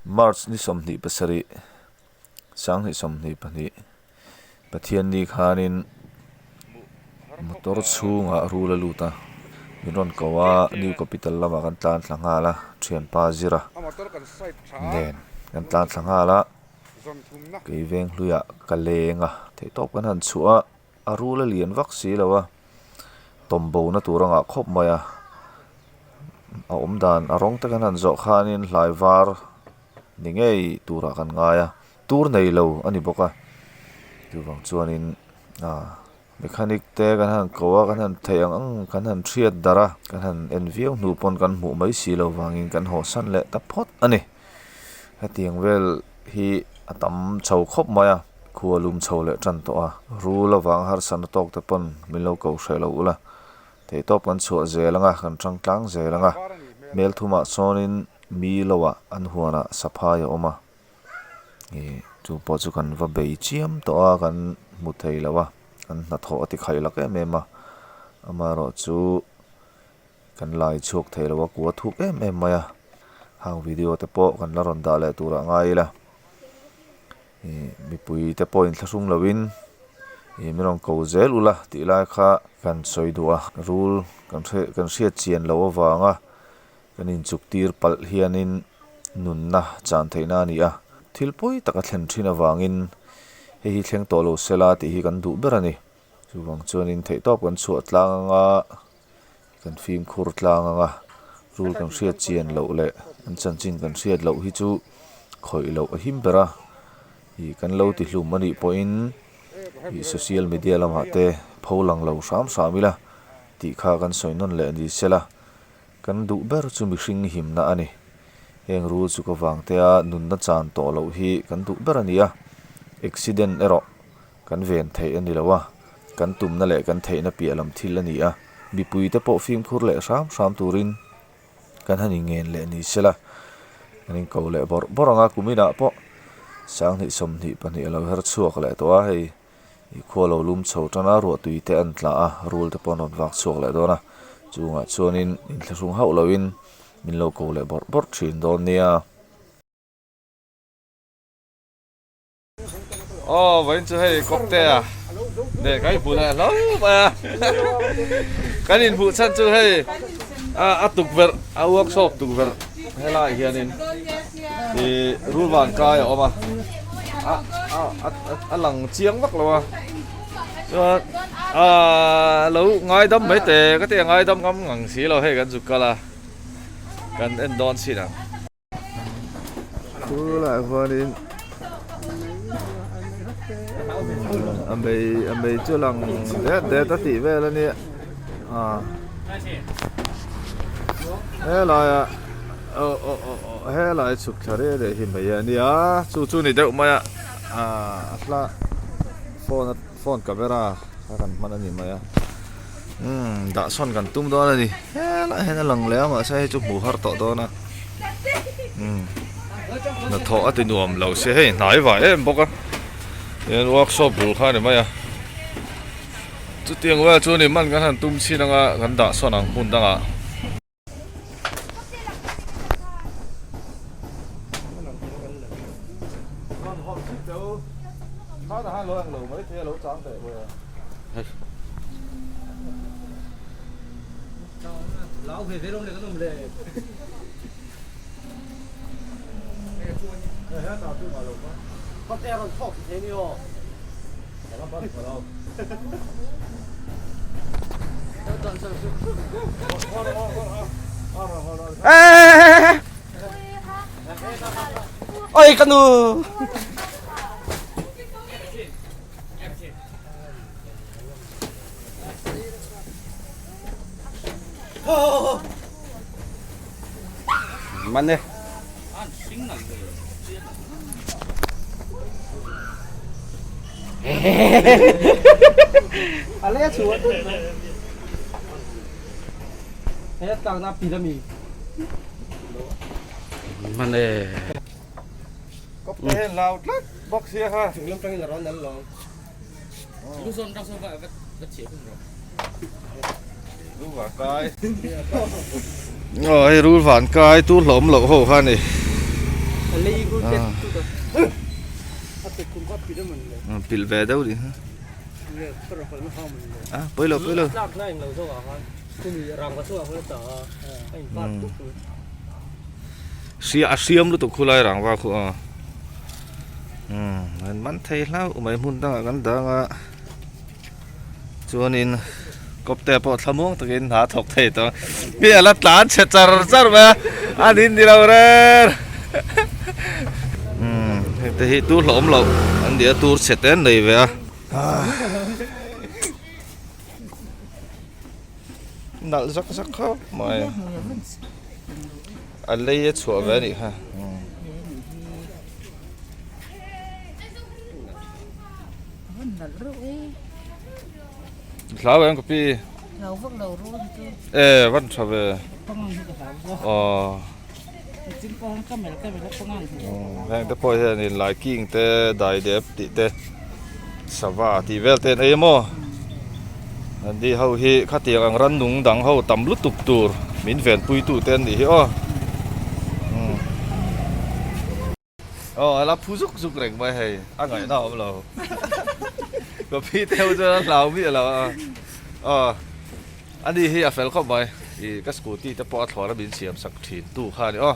March ni 27 2022 Pathianni khanin motor chhungah rul a lut a, min rawn ko a, New Capital lamah kan tlan thla nghal a, thianpa zira nen kan tlan thla nghal a, kei veng hluiah ka leng a, theihtawp kan han chhuah a, a rul a lian vak si lo a, tawm bo na tur a ngah khawp mai a, a awm dan a rawng te kan han zawh khanin hlai var ni ngei turah kan ngai a. Tur nei lo a ni bawk a, chuvang chuanin ah mechanic te kan han ko a kan han theih ang ang kan han hriat darh a kan han en viau hnu pawn kan hmuh mai si lo vangin kan haw san leh ta phawt a ni. Hetiang vel hi a tam chho khawp mai a, khua lum chho leh tan tawh a, rul avanga harsatna tawk te pawn min lo ko hreh lo ula, theihtawp kan chhuah zel ang a, kan tang tlang zel ang a, hmel thumah sawnin mi lohah an huanah saphai a awm a. Ih chu pawh chu kan va bei chiam tawh a kan hmu thei lo a an hnathawh a ti khaih lak em em a amaherawhchu kan lai chhuak thei lo a kua thuk em em mai a hang video te pawh kan la rawn dah leh tur ah ngai ila ih mipui te pawh inthlahrung lo in ih min rawn ko zel ula tih lai kha kan sawi duh a rul kan hre kan hriat chian loh avanga. Kan inchuk tir palh hianin nunna chan theihna a ni a, thil pawi taka thlen thin avangin hei hi thleng tawh lo sela tih hi kan duh ber a ni. Chuvang chuanin theihtawp kan chhuah tlang anga kan fimkhur tlang anga rul kan hriat chian loh leh an chanchin kan hriat loh hi chu khawih loh a him ber a, ih kan lo ti hlum a nih pawhin ih social media lamah te pho lang lo hram hram ila tih kha kan sawi nawn leh ni sela. Kan duh ber chu mihring himna a ni. Heng rul chu ka vangtea nunna chan tawh loh hi kan duh ber a ni a, accident erawh kan ven theih a ni lo a, kan tumna leh kan theihna piah lam thil a ni a, mipuite pawh fimkhur leh hram hram turin kan han inngen leh ni sela, kan inko leh bawrh bawrh ang a, kuminah pawh 2022 a lo her chhuak leh tawh a, hei. Ih khua lo lum chho tan a, ruah tui te an tla a, rul te pawh an rawn vak chhuak leh dawn a, chungah chuanin inthlahrung hauh loin min lo ko leh bawrh bawrh thin dawn nia. Aw vawiin chu hei kawpte a leh kan inhmuh leh hlauh mai a, kan inhmuh chhan chu hei a tukverh a workshop tukverh helaiah hianin ih rul van kai a awm a. A lang chiang vak lo a chuan aaa lo ngaidam mai teh ka ti a ngaidam ngam ngang si lo hei kan zuk kal a kan en dawn chin ang. Tunah chuanin a mei a mei chu lang det det a tih vel a nia ah helaiah. Aw aw aw aw helai chhuk thla reh reh hi mai a nia chu chu ni deuh mai a ah a hla phone a phone camera kha kan hman a ni mai a umm dah sawn kan tum dawn a ni helaiah hian a lang leh a mahse hei chu hmuh har tawh dawn a umm hnathawh a ti nuam lo sia hei hnai vah em bawk a tihian workshop bul kha a ni mai a chutiang vel chu ni hman kan han tum chhin anga kan dah sawn ang hmun dangah. Oi ka nu! Man e. Man e. Kawpte hian lau tlat bawk sia kha. Aw hei rul van kai tur hlawm loh ho kha a ni. Pilh ve deuh ni. A pawi lo pawi lo. Hria a hriam lutuk khulai rangva khu a. Umm an man thei hlauh mai hmun dangah kan dang a chuanin kawpte pawh thlamuang takin hna thawk thei tawh mi a la tlan chhe char char mai a a nin ni lo reng umm heng te hi tur hlauhawm loh an ni a tur chhe te an nei ve a nalh zak zak khawp mai a lei a chhuah ve a nih kha. Hlau em ka pi? Hlau vak lo rul hi chu. E van tha ve. Pangang hi ka hlau zawk. Aw. Chin pawh ka mel ka mel pangang hi. Heng te pawh hian in lai king te dai dep tih te sava tih vel te an ei maw? An ni ho hi khatiang ang rannung dang ho tam lutuk tur min venpui tu te an nih hi aw. Aw a la phu zuk zuk reng mai hei a ngaihna a awm lo ka pi te ho chuan a hlau miah lo a aw ani hi a fel khawp mai ih ka scooty te pawh a thlawr a min siam sak thin tu kha a ni aw.